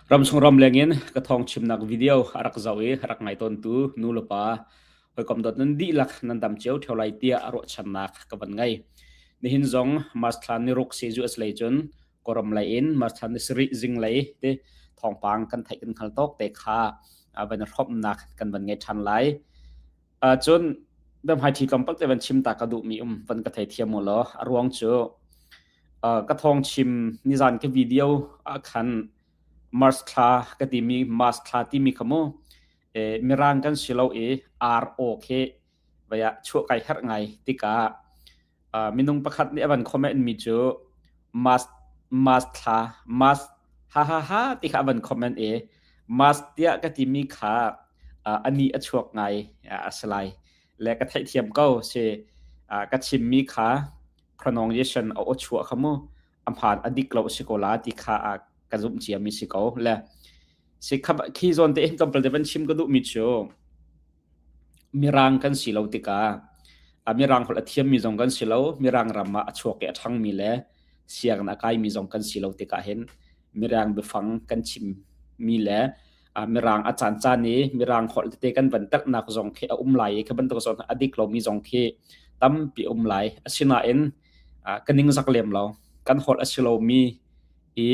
Ramchung ramleng in ka thawng chimnak video a rak zoh i rak ngai tawntu nu le pa hawikom dawt nan dihlak nan dam cio ṭheo lai tiah ruahchannak ka van ngei. Nihin zong March thla ni ruk si US lei cun Kawlram lei in March thla ni sarih zinglei te thawngpang kan theih kan hngal tawk te kha van i hrawmhnak kan van ngei ṭhan lai. Cun biahmaiṭhi tlawmpal te van chim ta ka duhmi um van ka theithiam u law a ruang cu ka thawng chim nizan ka video ah khan Mars thla ka timi Mars thla timi kha mu Mirang kan si lo i RO khi vai ah chuah kai herh ngai tikah minung pakhat nih a van comment mi cu Mars Mars thla Mars ha ha ha ti kha a van comment i Mars tiah ka timi kha ani a chuak ngai a si lai le ka theihthiam ko si ka chimmi kha pronunciation a aw chuah kha mu a hmaan a dik lo si ko la ti kha ka zumh ciami si ko le si khi zawn te hin tlawmpal te van chim ka duhmi cu Mirang kan si lo tikah Mirang holh a thiammi zong kan si lo Mirang ram ah a chuak i a ṭhangmi le sianginn a kaimi zong kan si lo tikah hin Mirang biafang kan chimmi le Mirang a caancaan i Mirang holh tete kan van telhnak zong khi a um lai i khi bantuk zawn a dik lomi zong khi tampi a um lai. Asinain ka ningzak lem lo. Kan holh a si lomi i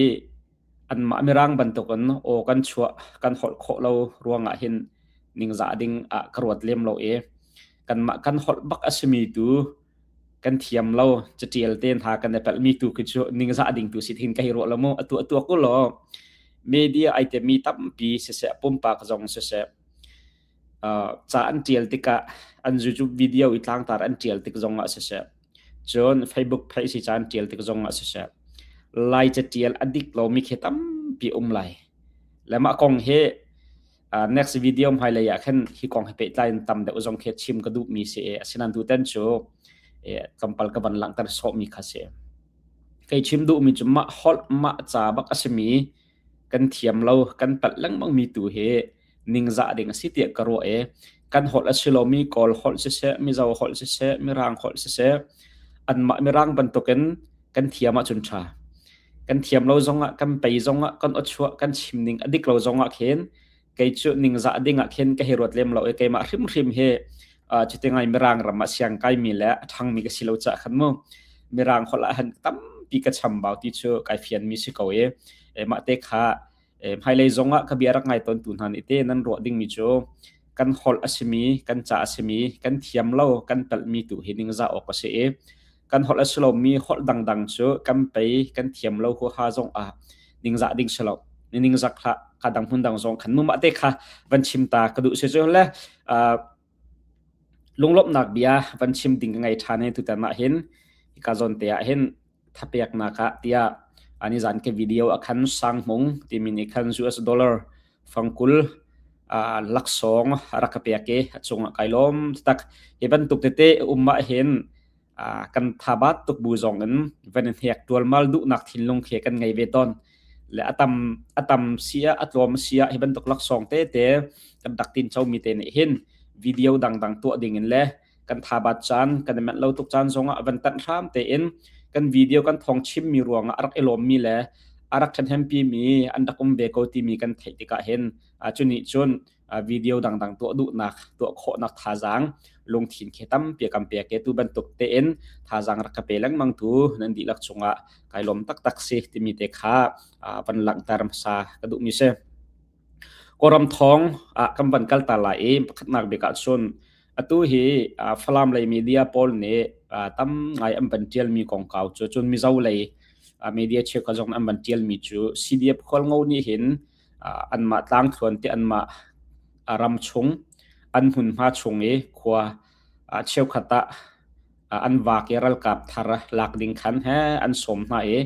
anmah Mirang bantukin aw kan chuah kan holh khawh lo ruangah hin ningzah ding ah ka ruat lem lo i kanmah kan holh bak a simi tu kan thiam lo catial te hna kan i palhmi tu khi cu ningzah ding tu si hin ka hei ruah lo mu atu atu ku law media ai te mi tampi siseh pumpak zong siseh ca an tial tikah an YouTube video i tlangtar an tial tik zong ah siseh cun Facebook page si ca an tial tik zong ah siseh lai catial a dik lomi khi tampi um lai le mah kong hi next video hmailei ah khan hi kong he pehtlai in tam deuh zong khi chim ka duhmi si i asinain tutan cu tlawmpal ka van langhter sawhmi kha si. Kei chim duhmi cu mah holh mah ca bak a simi kan thiam lo kan palh lengmangmi tu hi ningzah ding a si tiah ka ruah i kan holh a si lomi Kawl holh siseh, Mizo holh siseh, Mirang holh siseh, anmah Mirang bantukin kan thiam ahcun ṭha. Kan thiam lo zongah, kan pei zongah, kan awchuah, kan chim ning a dik lo zongah khin kei cu ningzah ding ah khin ka hei ruat lem lo i keimah hrimhrim hi cuti ngai Mirang ram ah siang kaimi le a ṭhangmi ka si lo caah khan mu Mirang holh ah han tampi ka chambau ti cu kai fianmi si ko i mah te kha hmailei zongah ka bia rak ngai tawntu hna nih te nan ruah dingmi cu kan holh a simi kan ca a simi kan thiam lo kan palhmi tu hi ningzah awk a si i kan holh a si lomi holh dangdang cu kan pei kan thiam lo huaha zong ah ningzah ding si lo ningzak hlah ka dang hmun dang zong khan mu mah te kha van chim ta ka duh si cu le lunglawmhnak bia van chim ding ka ngei ṭhan he tutan ah hin ka zawn te ah hin thapeknak ah tiah ani zan ke video a khan sang hmung timi nih khan US dollar fangkul laksawng a rak ka pek i a cungah kai lawm tak hi bantuk tete um ah hin kan thabat tuk bu zong in van in hek tualmal duhnak thinlung khi kan ngei ve tawn le atam atam sia a tlawm sia hi bantuk laksawng te te kan rak tin chomi te nih hin video dangdang tuah ding in le kan thabat caan kan i manh lo tuk caan zongah van tanh hram tein kan video kan thawng chimmi ruangah a rak i lawmmi le a rak ṭhahnempi mi an rak um ve ko timi kan theih tikah hin cu nih cun video dangdang tuah duhnak tuah khawhnak thazaang lungthin khi tampi kan pek e tu bantuk tein thazaang rak ka pe lengmang tu nan dihlak cungah kai lawm taktak si timi te kha van langhter hmasa ka duhmi si. Kawlram thawng ah kan van kal ta lai i pakhatnak bik ah cun atu hi Falam lei media pawl nih tam ngai an van ṭialmi kongkau cu cun Mizo lei media cheukhat zong an van ṭialmi cu CDF Khualngo nih hin anmah tlangthluan te anmah ram chung an hmunhma chung i khua cheukhat ah an vak i ralkap thar lak ding khan he an sawm hna i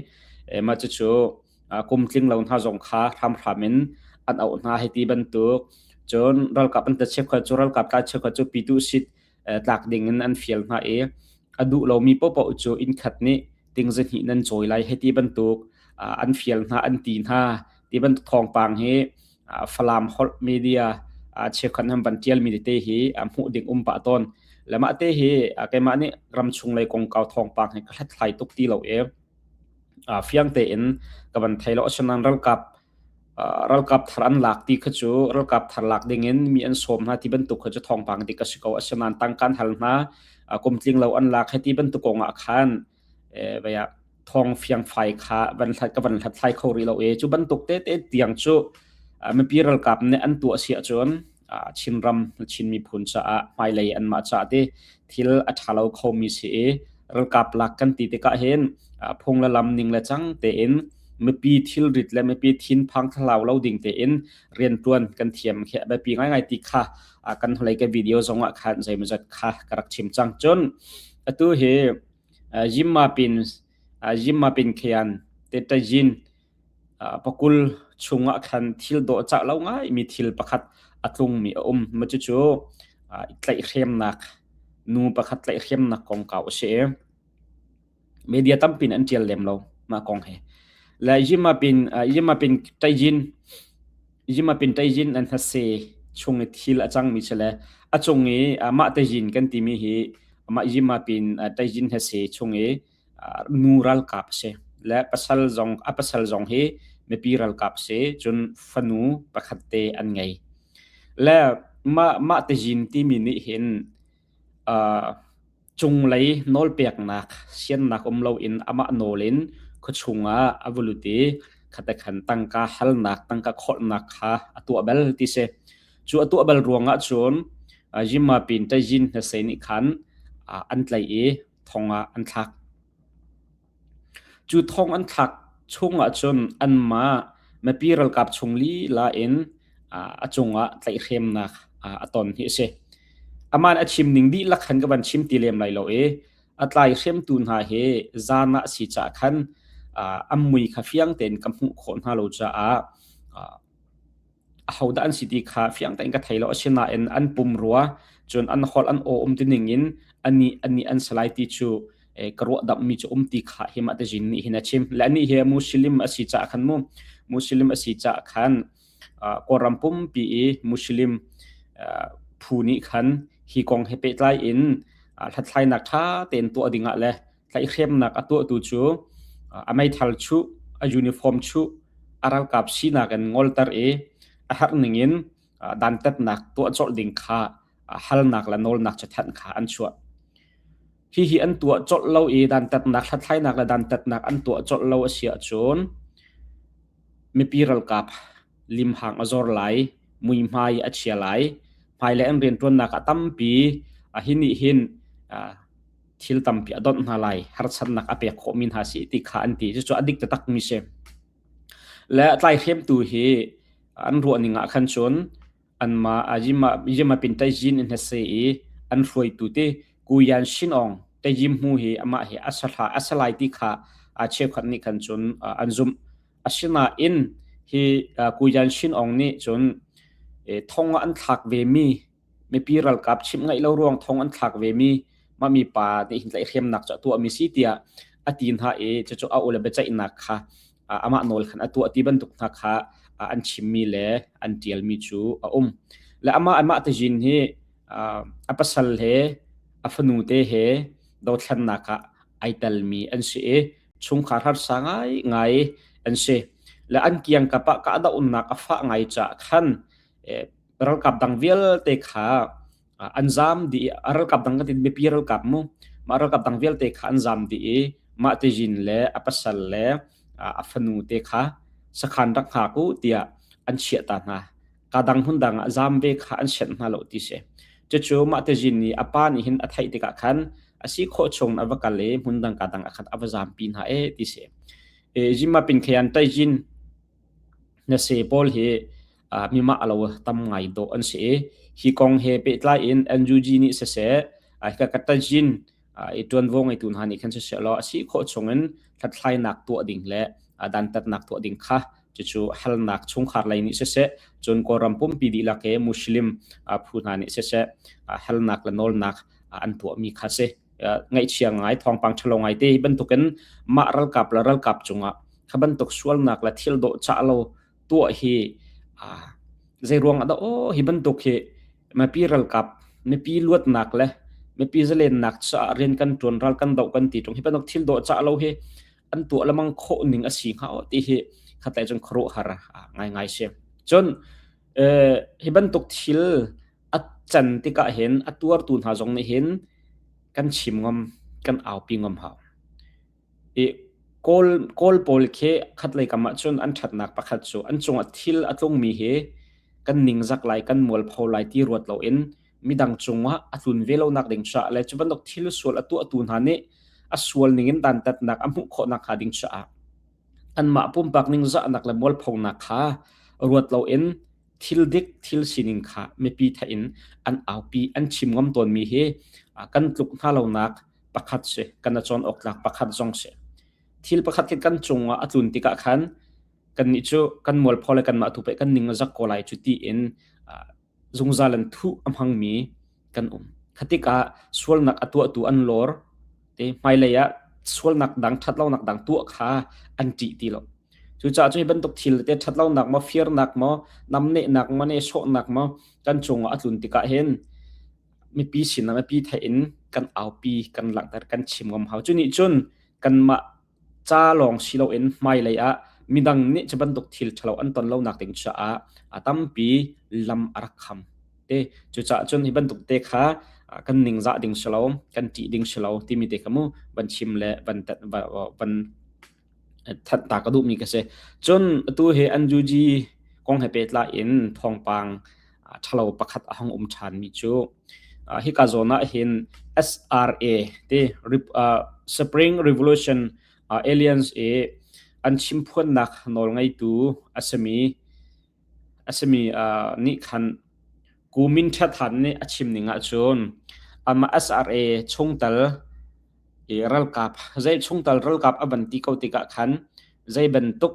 mah cucu kum tling lo hna zong kha hramhram in an auh hna hei ti bantuk cun ralkap an ta cheukhat cu ralkap tlai cheukhat cu pitu sit tlak ding in an fial hna i a duh lomi paohpaoh cu inn khat nih ting zahnih nan cawi lai hei ti bantuk an fial hna an ti hna ti bantuk thawngpang hi Falam holh media cheukhat han van tialmi tete hi hmuh ding um pah tawn le mah te hi keimah nih ramchung lei kongkau thawngpang hi ka hlathlai tuk ti lo i fiang tein ka van thei lo asinain ralkap Ralkap thar an lak ti kha cu ralkap thar lak dingin mi an sawm hna ti bantuk kha cu thawngpang dik a si ko. Asinain tangka an hal hna, kum tling lo an lak hei ti bantuk kong ah khan thawng fiangfai kha van hlat ka van hlathlai kho rih lo i cu bantuk tete tiang cu mipi ralkap nih an tuah si ahcun Chinram Chin miphun caah hmailei anmah caah ti thil a ṭha lo khomi si i ralkap lak kan ti tikah hin phung le lam ning le cang tein mipi thilrit le mipi thinphang thlarau lo ding tein rianṭuan kan thiam khi a biapi ngaingai ti kha kan hnulei ka video zong ah khan zeimawzat kha ka rak chim cang. Cun atu hi Yimma-pin Yimma-pin khean Tetajin pakul chungah khan thil dawhcah lo ngaimi thil pakhat a tlungmi a um. Mah cucu tlaihhremnak nu pakhat tlaihhremnak kongkau a si i media tampi nih an ṭial lem lo mah kong hi. Le Yimma-pin Yimma-pin Taijin Yimma-pin Taijin an hnase chung i thil a cangmi si le a cung i mah Taijin kan timi hi mah Yimma-pin Taijin hnase chung i nu ralkap a si. Le pasal zong a pasal zong hi mipi ralkap a si. Cun fanu pakhat te an ngei. Le mah mah Taijin timi nih hin cunglei nawlpeknak siannak um loin amah nawl in khuachung ah a va lut i khatekhan tangka halnak tangka kholhnak kha a tuah bal ti si. Cu a tuah bal ruangah cun Yimapin Tayin hnasei nih khan an tlaih i thong ah an thlak. Cu thong an thlak chungah cun anmah mipi ralkap chung lila in a cungah tlaihhremnak a ton hi a si. Aman a chim ning dihlak khan ka van chim ti lem lai lo i a tlaihremtu hna hi zan ah si caah khan an mui kha fiang tein ka hmuh khawh hna lo caah ahodah an si ti kha fiang tein ka thei lo. Asinain an pumrua cun an holh an aw um ti ning in anih anih an si lai ti cu ka ruah damhmi cu um ti kha hi mah tazin nih hin a chim. Le anih hi Muslim a si caah khan mu Muslim a si caah khan Kawlram pumpi i Muslim phu nih khan hi kong he pehtlai in hlathlainak ṭha tein tuah dingah le tlaihhremnak a tuahtu cu a meithal chuh, a uniform chuh, a ralkap sinak in ngolter i a herh ningin dantatnak tuah colh ding kha halnak le nawlnak cathanh kha an chuah. Hihi an tuah colh lo i dantatnak hlathlainak le dantatnak an tuah colh lo a si ahcun mipi ralkap limhang a zor lai, muihmai a chia lai, hmailei an rianṭuannak ah tampi hi nih hin thil tampi a donh hna lai, harsatnak a pek khawhmi hna si ti kha an ti. Cucu a dik taktakmi si. Le a tlaihremtu hi an ruah ning ah khan cun anmah Yimapin Taizin in hase i an hruaitu te Kuyan Shinong Tayim Hmu hi amah hi a salai ti kha cheukhat nih khan cun an zumh. Asinain hi Kuyan Shinong nih cun thong ah an thlak vemi mipi ralkap chimh ngaih lo ruang thong an thlak vemi mah mi pa nih hin tlaihhremnak cu a tuahmi si tiah a ti hna i cucu a ule biaceihnak kha amah nawl khan a tuah ti bantuk hna kha an chimmi le an ṭialmi cu a um. Le amah amah tazin hi a pasal he a fanu te he dothlennak ah ai telmi an si i chungkhar harsa ngaingai an si. Le an kiangkap ah kahdohnak a fah ngai caah khan ralkap dang vialte kha an zaam dih i ralkap dang kan ti mipi ralkap mu mah ralkap dang vialte kha an zaam dih i mah tizin le a pasal le a fanu te kha sakhan rak hngak u tiah an chiah ta hna ka dang hmun dang ah zaam ve kha an sianh hna lo ti si cucu mah tizin nih a pa nih hin a theih tikah khan a si khawh chung a va kal i hmun dang ka dang ah khan a va zaampi hna e ti si Jimma pin khayan taijin na se pawl hi mimah lo tam ngai dawh an si i hi kong he pehtlai in NUG nih siseh hika katajin i ṭuanvo ngeitu hna nih khan siseh law a si khawh chungin hlathlainak tuah ding le dantatnak tuah ding kha cucu halnak chungkhar lei nih siseh cun Kawlram pumpi dihlak i Muslim phu hna nih siseh halnak le nawlnak an tuahmi kha si. Ngaihchia ngai thawngpang ṭhalo ngai te hi bantukin mah ralkap le ralkap cungah kha bantuk sualnak le thil dawh cah lo tuah hi zei ruang ah dah aw hi bantuk hi mipi ralkap mipi luatnak le mipi zalennak caah rian kan ṭuan ral kan doh kan ti ṭung hi bantuk thil dawh cah lo hi an tuah lemang khawh ning a si hnga aw ti hi Khatlei cun khuaruahhar ngaingai si. Cun hi bantuk thil a can tikah hin a tuartu hna zong nih hin kan chim ngam, kan aupi ngam hau. I Kawl, Kawl pawl khi khatlei kam ahcun an ṭhatnak pakhat cu an cungah thil a tlungmi hi kan ningzak lai, kan mualpho lai ti ruat loin midang cungah a tlun ve lonak ding caah le cu bantuk thil sual a tuahtu hna nih a sual ningin dantatnak a hmuh khawh nakhnga ding caah anmah pumpak ningzahnak le mualphonak kha ruat loin thil dik thil sining kha mipi theih in an aupi an chim ngam tawnmi hi kan tluk hna lonak pakhat si kan a cawn awk tlak pakhat zong si. Thil pakhat khi kan cungah a tlun tikah khan kannih cu kan mualpho le kanmah tu pei kan ning a zak ko lai cu tiin zungzal in thuh a hmangmi kan um. Khatikah sualnak a tuahtu an lawr te hmailei ah sualnak dang ṭhatlonak dang tuah kha an ṭih ti lo. Cucaah cu hi bantuk thil te ṭhatlonak maw firnak maw namnehnak maw nehsawhnak maw kan cungah a tlun tikah hin mipi sinah mipi theih in kan aupi kan langhter kan chim ngam hau. Cu nih cun kanmah ca lawng si loin hmailei ah midang nih cu bantuk thil ṭhalo an ton lonak ding caah a tampi lam a rak kham te. Cucaah cun hi bantuk te kha kan ningzah ding si lo, kan ṭih ding si lo timi te kha mu van chim le van van thanh ta ka duhmi ka si. Cun atu hi NUG kong he pehtlai in thawngpang ṭhalo pakhat a hung um ṭhanmi cu hika zawn ah hin SRA ti Spring Revolution Alliance i an chimphuannak nawlngeitu a simi a simi nih khan Kumin Ṭhathan nih a chim ning ahcun amah SRA chungtel i ralkap zei chungtel ralkap a van ti ko tikah khan zei bantuk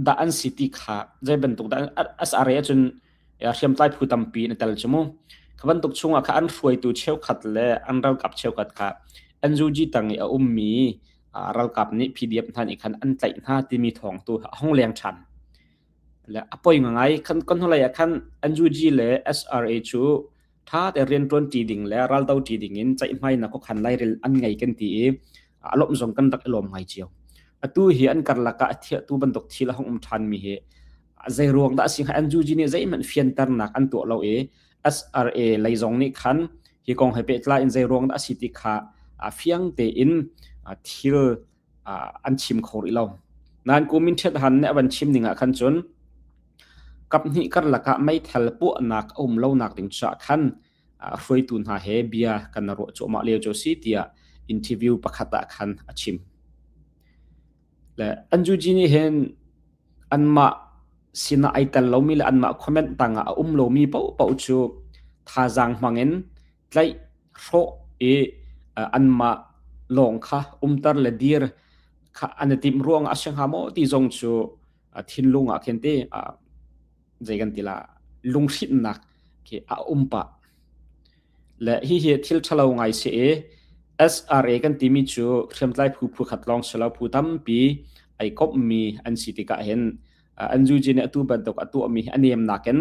dah an si ti kha zei bantuk dah SRA ahcun hriamtlai phu tampi in a tel cu mu. Kha bantuk chungah kha an hruaitu cheukhat le an ralkap cheukhat kha NUG tang i a ummi ralkap nih PDF hna nih khan an tlaih hna timi thawng tu a hung leng ṭhan. Le a poi ngai kan kan hnulei ah khan NUG le SRA cu ṭha te rianṭuan ṭi ding le raldo ṭi ding in ceihmainak khuakhan lairel an ngei kan ti i a lawmh zong kan rak i lawm ngai cio. Atu hi an karlak ah a thiahtu bantuk thil a hung um ṭhanmi hi zei ruang dah a si hnga NUG nih zeihmanh fianternak an tuah lo i SRA lei zong nih khan hi kong he pehtlai in zei ruang dah a si ti kha fiang tein thil an chim kho rih lo. Nain kumin ṭhet han nih a van chim ning ah khan cun kaphnih karlak ah meithal puahnak a um lonak ding caah khan hruaitu hna he bia kan ruah cuahmah lio cu a si tiah interview pakhat ah khan a chim. Le NUG nih hin anmah sinah ai tel lomi le anmah comment tangah a um lomi paohpaoh cu thazaang hmangin tlaih hrawh i anmah lawng kha umter le dir kha an i timh ruangah a si hnga maw ti zong cu thinlung ah khin ti zei kan ti la lunghrinhnak khi a um pah. Le hihi thil ṭhalo ngai si i SRA kan timi cu hriamtlai phu phu khat lawng si lo phu tampi ai komhmi an si tikah hin NUG nih atu bantuk a tuahmi hi a nemnak in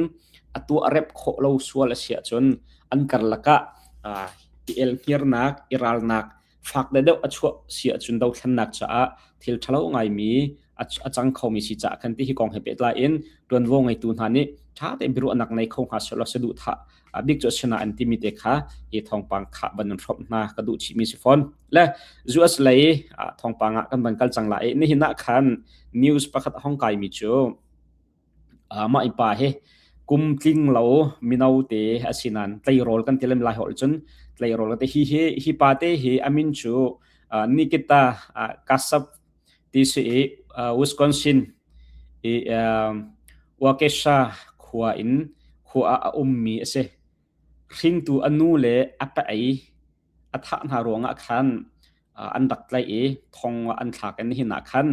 a tuah rep khawh lo sual a si ahcun an karlak ah i elhngirnak, i ralnak fak deuh a chuah si ahcun dothlennak caah thil ṭhalo ngaimi a cang khomi si caah khan ti hi kong he pehtlai in ṭuanvo ngeitu hna nih ṭha tein biaruahnak nei kho hnga sehlaw saduhthah bik cu a si nain timi te kha hi thawngpang kha van in hrawmh hna ka duh chihmi si fawn. Le US lei thawngpang ah kan van kal cang lai i nihin ah khan news pakhat a hong kaimi cu mah i pa hi kum tling lo mino te a si nain tleirawl kan ti lem lai holh cun tleirawl te hi hi hi pa te hi a min cu Nikita Kasap ti si i Wisconsin i Waukesha khua in khua ah a ummi a si. Hringtu a nu le a pa ei a thah hna ruangah khan an rak tlaih i thong an thlak in nihin ah khan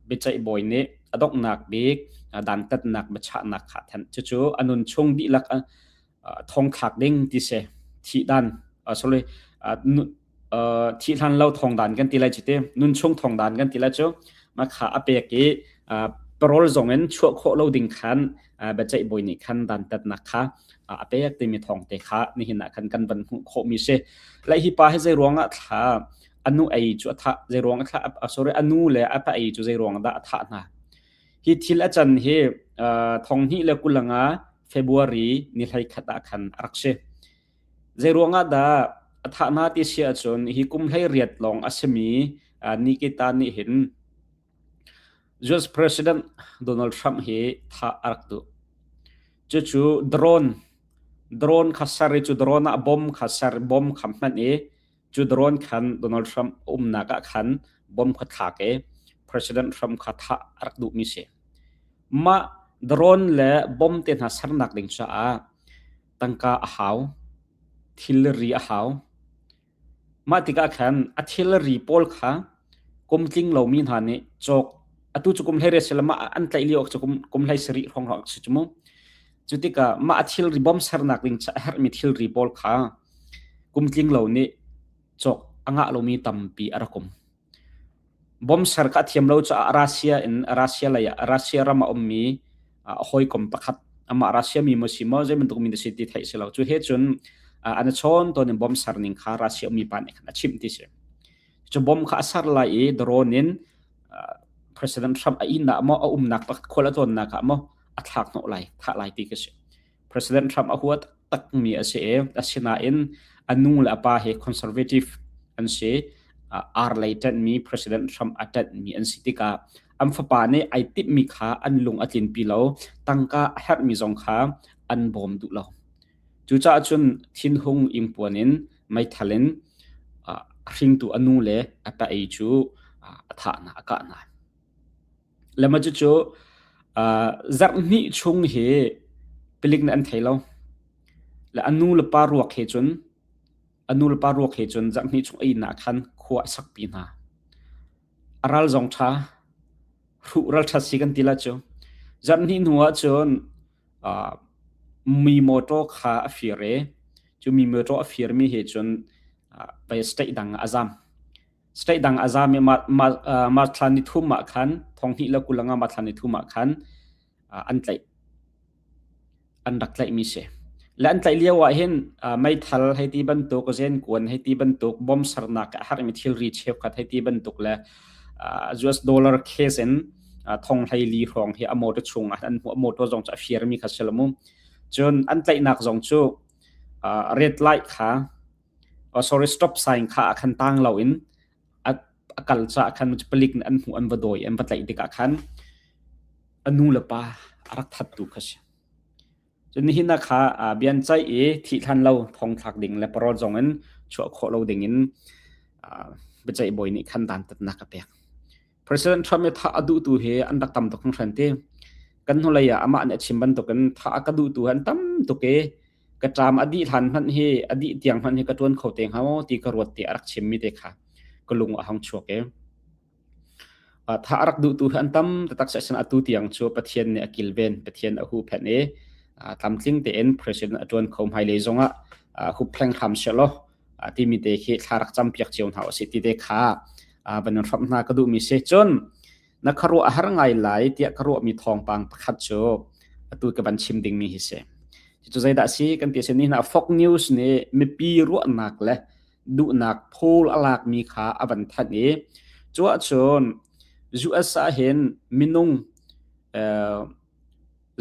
biaceih bawi nih a donghnak bik dantatnak biachahnak kha a thanh. Cucu a nun chung dihlak thong thlak ding ti si. Thih dan sorry thih hlan lo thong dan kan ti lai cu ti nun chung thong dan kan ti lai cu mah kha a pek i parole zong in chuah khawh lo ding khan biaceih bawi nih khan dantatnak kha a pek timi thawng te kha nihin ah khan kan van hmuh khawhmi si. Lai hi pa hi zei ruangah thla A nu ei cu a thah zeiruang a thlah sorry a nu le a pa ei cu zeiruang dah a thah hna. Hi thil a can hi 2025 February ni 11 ah khan a rak si. Zeiruang ah dah a thah hna ti si ahcun hi kum 18 lawng a simi Nikita nih hin US President Donald Trump hi thah a rak duh. Cucu drone drone kha ser i cu drone ah bomb kha ser bomb kha hmanh i cu drone khan Donald Trump umnak ah khan bomb kha thlak i President Trump kha thah a rak duhmi si. Mah drone le bomb te hna sernak ding caah tangka a hau, thilri a hau. Mah tikah khan a thilri pawl kha kum tling lomi hna nih cawk atu cu kum 18 si le mah an tlaih lio cu kum 17 hrawng hrawng si cu mu. Cu tikah mah a thilri bom sernak ding a herhmi thilri pawl kha kum tling lo nih cawk a ngah lomi tampi a rak um. Bom ser kha a thiam lo caah Russia in Russia lei ah Russia ram a ummi a hawikom pakhat amah Russia mi maw si maw zei bantuk mi na si ti theih si lo. Cu he cun an i chawn tawn in bom ser ning kha Russia ummi pa nih khan a chimh ti si. Cu bom kha a ser lai i drone in President Trump a inn ah maw a umnak pakhat khual a tlawnnak ah maw a thlak hnawh lai thah lai ti ka si. President Trump a hua taktakmi a si i asinain a nu le a pa hi conservative an si. Ar lei ṭanhmi President Trump a ṭanhmi an si tikah an fapa nih ai timhmi kha an lung a tlinpi lo. Tangka a herhmi zong kha an bawm duh lo. Cucaah cun thinhung ingpuan in meithal in a hringtu a nu le a pa ei cu a thah hna, a kah hna. Lema cucu zarh hnih chung hi palik nih an thei lo. Le a nu le pa ruak he cun a nu le pa ruak he cun zarh hnih chung a inn ah khan khua a sakpi hna. A ral zong ṭha, hruh ralṭhat si kan ti la cu. Zarh hnih hnu ah cun mi mawṭaw kha a fir i cu mi mawṭaw a firmi he cun state dang ah a zam. State dang a zam i March thla ni thum ah khan 2025 March thla ni thum ah khan an tlaih. An rak tlaihmi si. Le an tlaih lio ah hin meithal hei ti bantuk, zenkuan hei ti bantuk, bom sernak a herhmi thilri cheukhat hei ti bantuk le US dollar case in thong hlei li hrawng hi a motor chung ah an hmuh. A motor zong cu a firmi kha si lo mu. Cun an tlaihnak zong cu red light kha sorry stop sign kha ah khan tang loin a a kal caah khan palik nih an hmuh an va dawi an va tlaih tikah khan a nu le pa a rak thattu kha si. Cun nihin ah kha bian caih i thih hlan lo thong thlak ding le parole zong in chuah khawh lo ding in biaceih bawi nih khan dantatnak a pek. President Trump i thah a duhtu hi an rak tam tuk hringhran ti. Kan hnulei ah amah nih a chim bantukin thah a ka duhtu an tam tuk i ka ṭam a dih hlan hmanh hi a dih tiang hmanh hi ka ṭuan kho te hnga maw ti ka ruat ti a rak chimmi te kha ka lung a hung chuak i thah a rak duhtu hi an tam taktak sehsan atu tiang cu Pathian nih a kilven Pathian a huhphenh i tlamtling tein president a ṭuan kho hmailei zongah hupphleng hram sehlaw timi te khi thla rak campiak cio hna usih ti te kha van in hramh hna ka duhmi si. Cun na khuaruah a har ngai lai tiah ka ruahmi thawngpang pakhat cu atu ka van chim dingmi hi si. Cucu zeidah si kan ti si ni hna Fox News nih mipi ruahnak le duhnak poll a lakmi kha a van thanh i cu ahcun US ah hin minung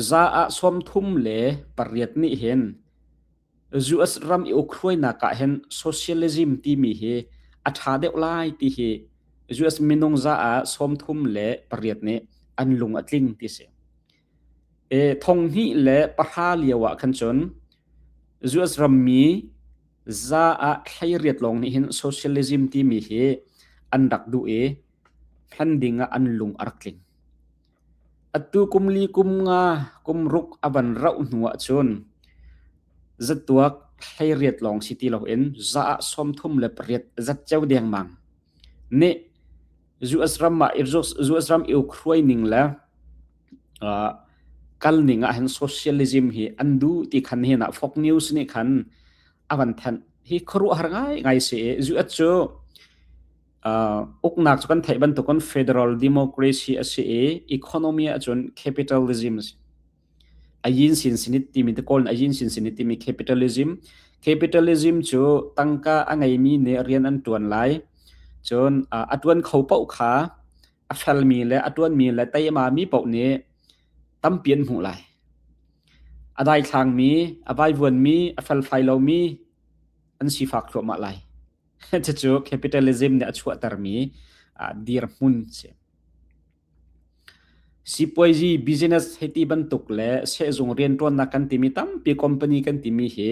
za ah 38 nih hin US ram i ukhruainak ah hin socialism timi hi a ṭha deuh lai ti hi US minung za ah 38 nih an lung a tling ti si. E, 2010 lio ah khan cun US rammi za ah 18 lawng nih hin socialism timi hi an rak duh i hman ding ah an lung a rak tling. Atu kum li kum nga kum ruk a van rauh hnu ahcun zatuak 18 lawng si ti loin za ah 38 zatceo dengmang nih US ram ah US ram i ukhruai ning le kal ning ah hin socialism hi an duh ti khan hin ah Fox News nih khan a van thanh. Hi khuaruahhar ngaingai si i US cu Uknak cu kan theih bantukin federal democracy a si i economy ahcun capitalism a si. Ayin sin sinit timi te kawl in ayin sin sinit timi capitalism. Capitalism cu tangka a ngeimi nih rian an ṭuan lai. Cun a ṭuan kho paoh kha a felmi le a ṭuanmi le teimami paoh nih tampi an hmuh lai. A daithlangmi, a vaivuanmi, a felfai lomi an sifak thluahmah lai. Cucu capitalism nih a chuahtermi dirhmun a si. Sipuaizi business hei ti bantuk le sehzung rianṭuannak kan timi tampi company kan timi hi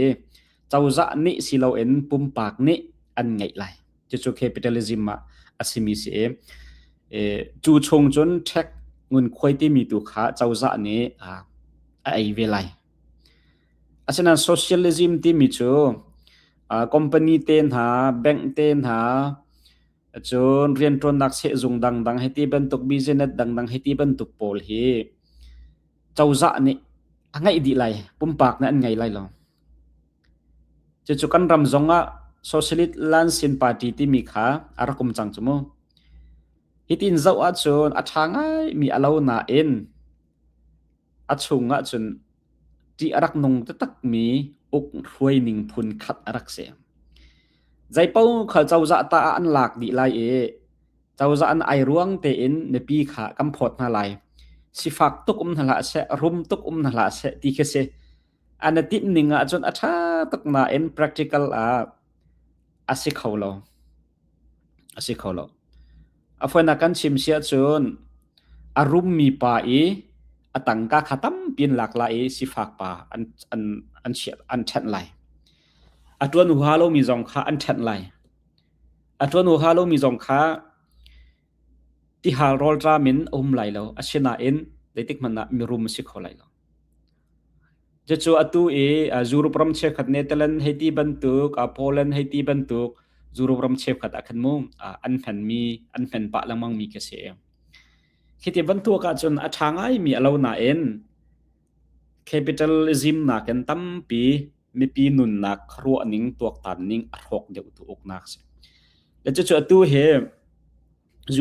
cozah nih si loin pumpak nih an ngeih lai. Cucu capitalism ah a simi si i cu chung cun tax ngunkhuai timi tu kha cozah nih a ei ve lai. Asinain socialism timi cu company te hna, bank te hna, Cun rianṭuannak sehzung dangdang hei ti bantuk business dangdang hei ti bantuk pawl hi cozah nih a ngeih dih lai, pumpak nih an ngei lai lo. Cucu kan ram zong ah Socialist Lansin Party timi kha a rak um cang cu mu. Hitin zoh ahcun a ṭha ngaimi a lo nain a chung ahcun ṭih a rak nung taktakmi uk hruai ning phun khat a rak si. Zeipaoh kha cozah ta ah an lak dih lai i cozah an ai ruang tein mipi kha kan phawt hna lai. Sifak tuk um hna hlah seh, rum tuk um hna hlah seh ti khi si. An i timh ning ahcun a ṭha tuk nain practical ah a si kho lo. A si kho lo. A fawinak kan chim si ahcun a rummi pa i a tangka kha tampi in lak lai i sifak pa an an an chiah an ṭhenh lai. A ṭuan huaha lomi zong kha an ṭhenh lai. A ṭuan huaha lomi zong kha tihal rawlṭam in a um lai lo. Asinain zeitik hmanh ah mirum a si kho lai lo. Cucu atu i Europe ram cheukhat Netherlands hei ti bantuk, Poland hei ti bantuk Europe ram cheukhat ah khan mu an hmanmi an hman pah lengmangmi khi a si. Khiti bantuk ahcun a ṭha ngaimi a lo nain capitalism nakin tampi mipi nunnak ruahning tuaktan ning a hrawk deuhtu uknak a si. Le cucu atu hi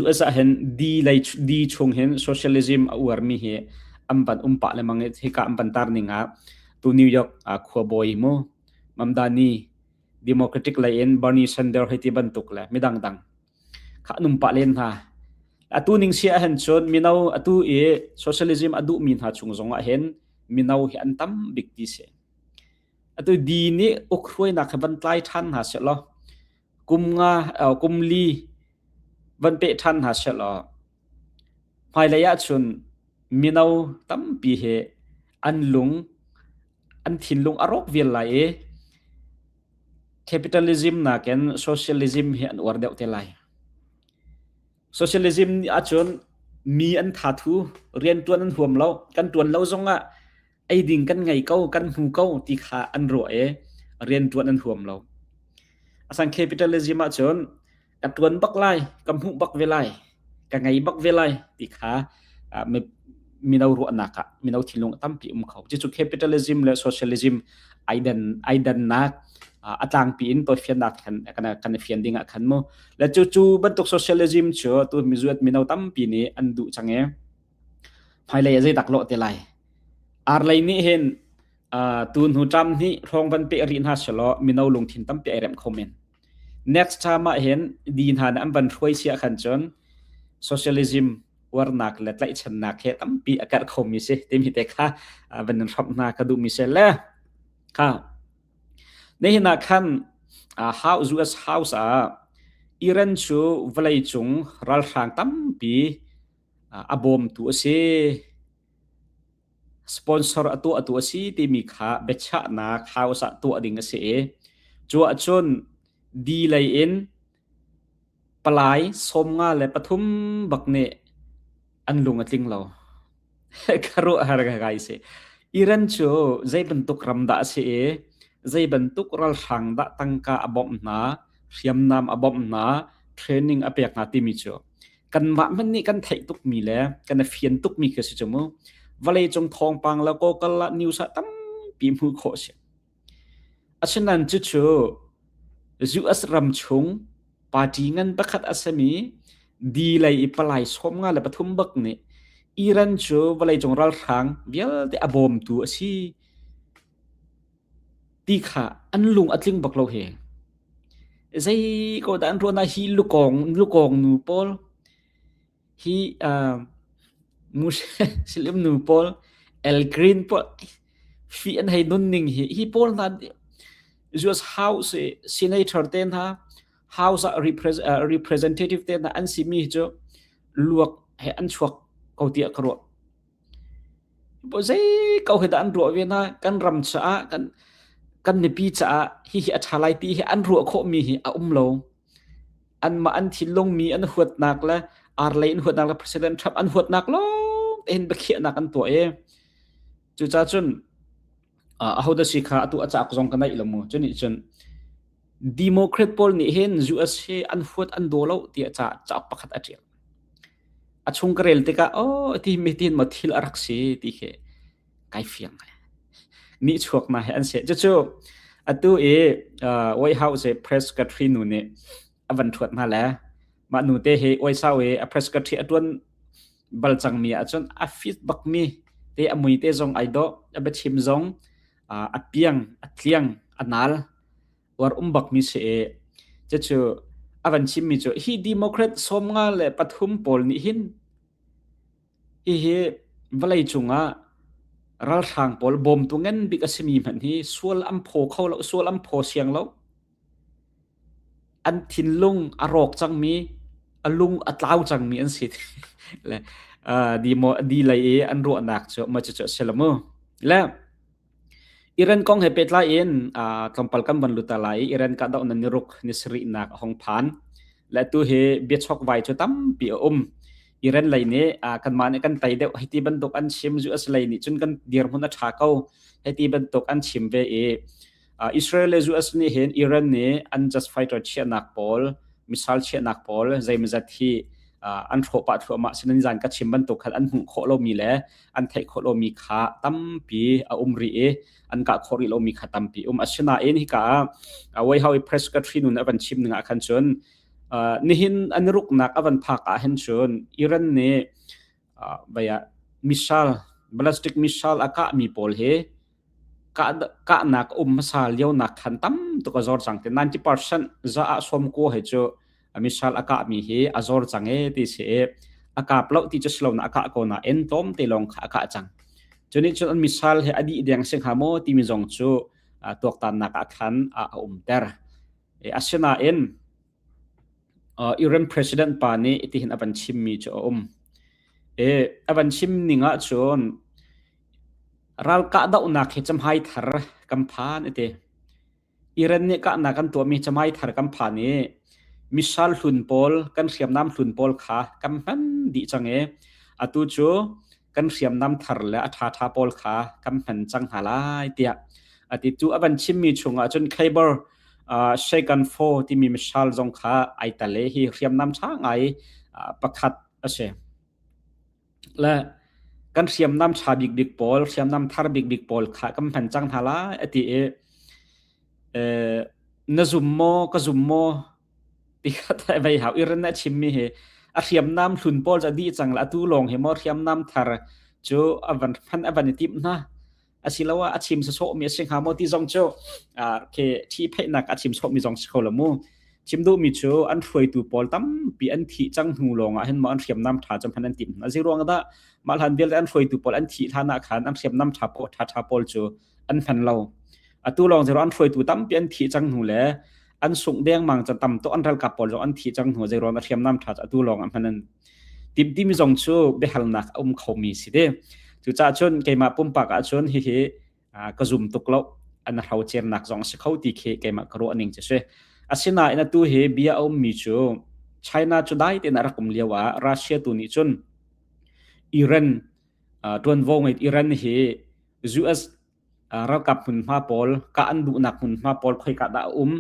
US ah hin D lei D chung hin socialism a uarmi hi an van um pah lengmang i hika an van tar ning ah tu New York khuabawi mu Mamdani Democratic lei in Bernie Sanders hei ti bantuk le midang dang kha an um pah len hna. Atu ning si ahhin cun mino atu i socialism a duhmi hna chung zong ah hin mino hi an tam bik ti si. Atu D nih uk hruainak hi van tlai ṭhan hna sehlaw kum nga kum li van peh ṭhan hna sehlaw hmailei ahcun mino tampi hi an lung an thinlung a rawk vial lai i capitalism nakin socialism hi an uar deuh te lai. Socialism ahcun mi an thathu rianṭuan an huam lo kan ṭuan lo zongah eiding kan ngei ko kan hmu ko ti kha an ruah i rianṭuan an huam lo. Asan capitalism ahcun ka ṭuan bak lai, ka hmuh bak ve lai, ka ngei bak ve lai ti kha mino ruahnak ah mino thinlung tampi um kho. Cucu capitalism le socialism ai dan ai dannak a tlangpi in tawifiannak khan kan kan fian ding ah khan mu. Le cu cu bantuk socialism cu tu mizuat mino tampi nih an duh cang e. Hmailei ah zeidak lawh te lai. Arlei nih hin tu hnu ṭam hnih hrawng van peh rih hna selaw mino lungthin tampi ai remh kho men. Next time ah hin di hna nih an van hruai sia khan cun socialism uarnak le tlaihchannak he tampi a karh khomi si timi te kha van in hramh hna ka duhmi si le kha nihin ah khan house US House ah Iran cu vawleicung ralhrang tampi a bawmtu a si. Sponsor a tuahtu a si timi kha biachahnak house ah tuah ding a si i cu ahcun di lei in palai 53 bak nih an lung a tling lo. Ka ruah har ngai si. Iran cu zei bantuk ram dah a si i zei bantuk ralhrang dah tangka a bawmh hna, hriamnam a bawmh hna, training a pek hna timi cu kanmah hmanh nih kan theih tukmi le kan i fian tukmi khi si cu mu. Vawleicung thawngpang le Google ah news ah tampi hmuh khawh a si. Asinain cucu US ram chung party ngan pakhat a simi di lei i palai 53 bak nih Iran cu vawleicung ralhrang vialte a bawmtu a si ti kha an lung a tling bak lo hi. Zei ko dah an ruah na hi lukawng lukawng nu pawl hi uh, Muslim nu pawl El Green pawl fi an hei nun ning hi hi pawl hna US House senator te hna House ah representative te hna an simi hi cu luak he an chuak ko tiah ka ruah. Zei ko hi dah an ruah ve na kan ram caah kan kan mipi caah hihi a ṭha lai ti hi an ruah khawhmi hi a um lo. Anmah an thinlung mi an huatnak le arlei an huatnak le President Trump an huatnak lawng tein biakhiahnak an tuah i cucaah cun ahodah si kha atu a cauk zong ka naih lo mu. Cunih cun Democrat pawl nih hin US hi an huat an daw lo tiah ca cauk pakhat a ṭial. A chung ka rel tikah oh ti mi tin maw thil a rak si ti khi kai fiang ngai. Nihchuak na he an si. Cucu atu i uh, White House i press secretary nu nih a van ṭhuat hna le mah nu te hi White House i a press secretary a ṭuan bal cangmi ahcun a fit bakmi te a mui te zong ai dawh a biachim zong a piang a tliang a nal uar um bakmi si i cucu a van chimmi cu hi Democrat 53 pawl nih hin hihi vawlei cungah ralhrang pawl bawmtu ngan bik a simi hmanh hi sual an phaw kho lo sual an phaw siang lo An thinlung a rawk cangmi, a lung a tlau cangmi an si. Le di maw di lei i an ruahnak cu maw cucu a si lo mu. Le Iran kong he pehtlai in tlawmpal kan van lut ta lai i Iran kahdohnak ni ruk ni sarihnak a hung phan. Le tu hi biachokvai cu tampi a um. Iran lei nih kanmah nih kan tei deuh hei ti bantuk an chim US lei nih cun kan dirhmun a ṭha ko hei ti bantuk an chim ve i Israel le US nih hin Iran nih an just fighter chiahnak pawl, missile chiahnak pawl zeimazat hi an hrawh pah thluahmah sinain zan ka chim bantuk khan an hmuh khawh lomi le an theih khawh lomi kha tampi a um rih i an kah khawh rih lomi kha tampi um. Asinain hika ah White House press secretary nun a van chim ning ah khan cun nihin an ruknak a van phak ah hin cun Iran nih missile ballistic missile a kahmi pawl hi Kahnak a um hmasa lionak khan tam tuk a zor cang ti. 90% za ah sawm kua hi cu missile a kahmi hi a zor cang e ti si i a kap lo ti cu si lo na a kah ko nain tlawmte lawng kha a kah cang. Cu nih cun an missile hi a dih deng si hnga maw timi zong cu tuaktannak ah khan a umter. Asinain Iran president pa nih itihin a van chimmi cu a um. A van chim ning ahcun Ral kahdohnak hi camhai thar kan phan a ti. Iran nih kahnak an tuahmi camhai thar kan phan i missile hlun pawl, kan hriamnam hlun pawl kha kan hman dih cang i atu cu kan hriamnam thar le a ṭhaṭha pawl kha kan hman cang hna lai tiah a ti. Cu a van chimmi chungah cun Khaybar uh, Shekan 4 timi missile zong kha ai tel i hi hriamnam ṭha ngai uh, pakhat a si. Le kan hriamnam ṭha bikbik pawl, hriamnam thar bikbik pawl kha kan hman cang hna lai a ti i na zum maw ka zum maw ti kha vei hau Iran a chimmi hi a hriamnam hlun pawl cu a dih cang le atu lawng hi maw hriamnam thar cu a van hman a van i timh hna. Asiloah a chim sawsawhmi a si hnga maw ti zong cu khi ṭhihphaihnak a chim sawhmi zong si kho lo mu. Chim duhmi cu an hruaitu pawl tampi an thih cang hnu lawngah hin maw an hriamnam ṭha cu hman an timh hna. Zei ruang dah mah hlan vialte an hruaitu pawl an thih hlan ah khan an hriamnam ṭha pawl ṭha ṭha pawl cu an hman lo. Atu lawng zei an hruaitu tampi an thih cang hnu le an sungh dengmang can tam tuk an ralkap pawl zong an thih cang hnu zei ruang dah hriamnam ṭha cu atu lawng ah hman an timh timi zong cu biahalnak a um khomi si te. Cucaah cun keimah pumpak ahcun hihi ka zum tuk lo an hrocernak zong a si kho ti khi keimah ka ruah ning cu si. Asinain atu hi bia a ummi cu China cu dai tein a rak um lio ah Russia tu nih cun Iran ṭuanvo ngei Iran hi US ralkap hmunhma pawl kah an duhnak hmunhma pawl khoika dah a um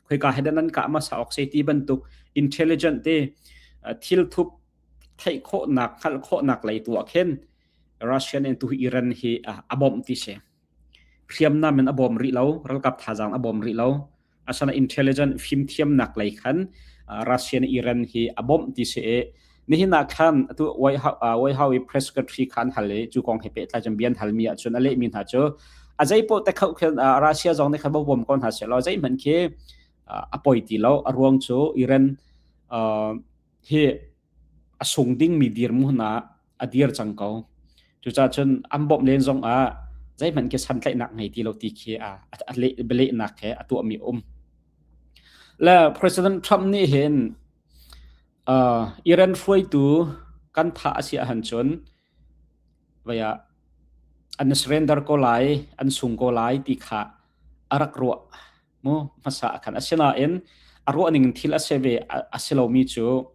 khoika he dah nan kah hmasa awk si ti bantuk intelligent te thil thup theih khawhnak hngalh khawhnak lei tu ah khin Russia nih tu Iran hi a bawmh ti si hriamnam in a bawm rih lo ralkap thazaang a bawm rih lo asana intelligent fimthiamnak lei khan Russia nih Iran hi a bawmh ti si i nihin ah khan atu White House i press secretary khan hal i cu kong he pehtlai cun bian halmi ahcun a lehmi hna cu a zei poh te kho khin Russia zong nih khan bawm ko hna seh law zeihmanh khi. a poi ti lo. A ruang cu Iran hi a sung dingmi dirhmun ah a dir cang ko. Cucaah cun an bawmh len zong ah zeihmanh khi santlaihnak ngei ti lo ti khi a bialehnak he a tuahmi a um. Le President Trump nih hin Iran hruaitu kan thah a si ahcun cun vei ah an surrender ko lai, an sung ko lai ti kha a rak ruah mu hmasa ah khan. Asinain a ruah ning in thil a si ve a si lomi cu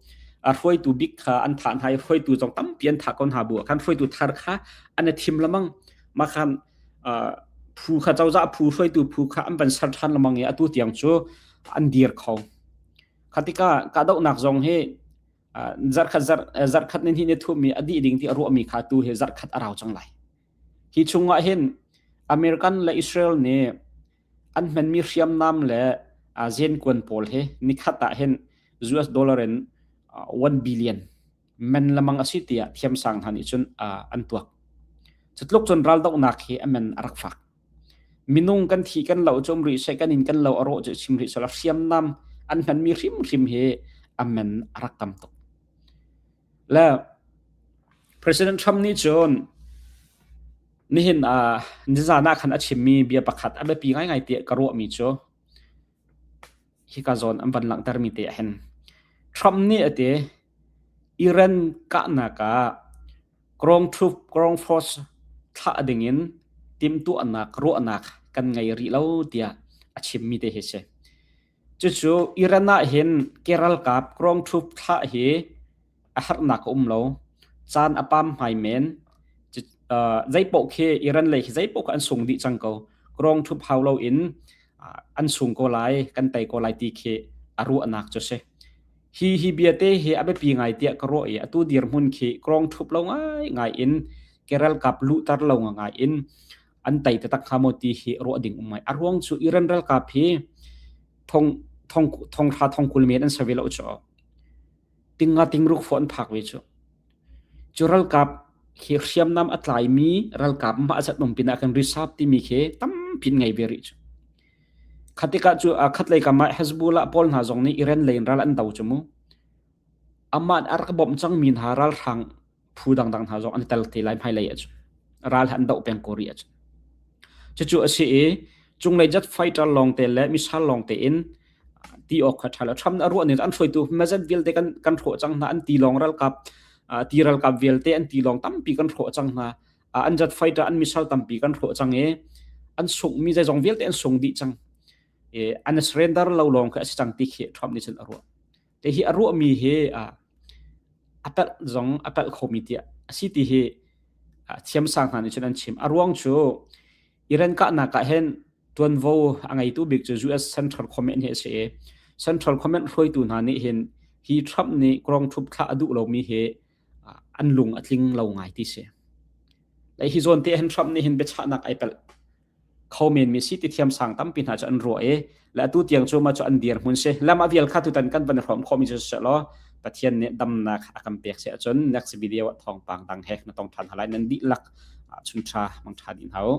a hruaitu bik kha an thah hna i hruaitu zong tampi an thah ko hna bu ah khan hruaitu thar kha an i thim lamang. Mah khan phu kha cozah phu hruaitu phu kha an van ser ṭhan lamang i atu tiang cu an dir kho. Kha tikah kahdohnak zong hi zarkhat zarkhat ni hnih ni thum i a dih ding ti a ruahmi kha tu hi zarkhat a rau cang lai. Hi chungah hin American le Israel nih an hmanmi hriamnam le zenkuan pawl hi nikhat ah hin US dollar in 1 billion men lamang a si tiah thiamsang hna nih cun an tuak. Cutluk cun raldohnak hi a men a rak fak. Minung kan thi kan lo cu um rih seh kan in kan lo a rawh cu chim rih seh hriamnam an hmanmi hrimhrim hi a men a rak tam tuk. Le President Trump nih cun nihin ah nizan ah khan a chimmi bia pakhat a biapi ngaingai tiah ka ruahmi cu hika zawn an van langhtermi te ah hin Trump nih a ti Iran kahnak ah ground troop ground force thlah dingin timhtuahnak ruahnak kan ngei rih lo tiah a chimmi te hi si. Cucu Iran ah hin ke ralkap ground troop thlah hi a harnak a um lo. Caan a pam hmai men. Zeipaoh khi Iran lei khi zeipaoh khi an sung dih cang ko. Ground troop hau lo in an sung ko lai, kan tei ko lai ti khi a ruahnak cu si. Hi hi bia te hi a biapi ngai tiah ka ruah i atu dirhmun khi ground troop lo ngai ngai in ke ralkap luhter lo ngai in an tei taktak hnga maw ti hi ruah ding um ngai. A ruang cu Iran ralkap hi thong thong thong hra thong kul men an si ve lo cu. Tinga tingruk fo an phak ve cu. Cu ralkap khi hriamnam a tlaimi ralkap mah zat um pinah kan reserve timi khi tampi ngei ve rih cu. Khatikah cu khatlei kam ah Hezbollah pawl hna zong nih Iran lei in ral an do cu mu. Amah a rak bawmh cangmi hna ralhrang phu dangdang hna zong an i tel te lai hmailei ahcun ral an doh peng ko rih ahcun cucu a si i cunglei jet fighter lawng te le missile lawng te in ti awk kha ṭha lo Trump a ruah ning an hruaitu mazat vialte kan kan hrawh cang hna an ti lawng ralkap ti ralkap vialte an ti lawng tampi kan hrawh cang hna an jet fighter an missile tampi kan hrawh cang i an sungmi zeizong vialte an sung dih cang an surrender lo lawng kha a si cang ti khi Trump nih cun a ruah Te hi a ruahmi hi a palh zong a palh khomi tiah a si ti hi thiamsang hna nih cun an chim. A ruang cu Iran kahnak ah hin tuanvo a ngeitu bik cu US Central Command hi a si i Central Command hruaitu hna nih hin hi Trump nih ground troop thlah a duh lomi hi an lung a tling lo ngai ti si. Le hi zawn te hin Trump nih hin biachahnak ai palh kho menmi si ti thiamsang tampi hna cu an ruah i le atu tiang cu mah cu an dirhmun si lam a vial kha tutan kan van hrawm khawhmi cu seh law Pathian nih damnak a kan pek si ahcun next video ah thawngpang dang he na tong ṭhan halai nan dihlak chun ṭha mang ṭha din hau.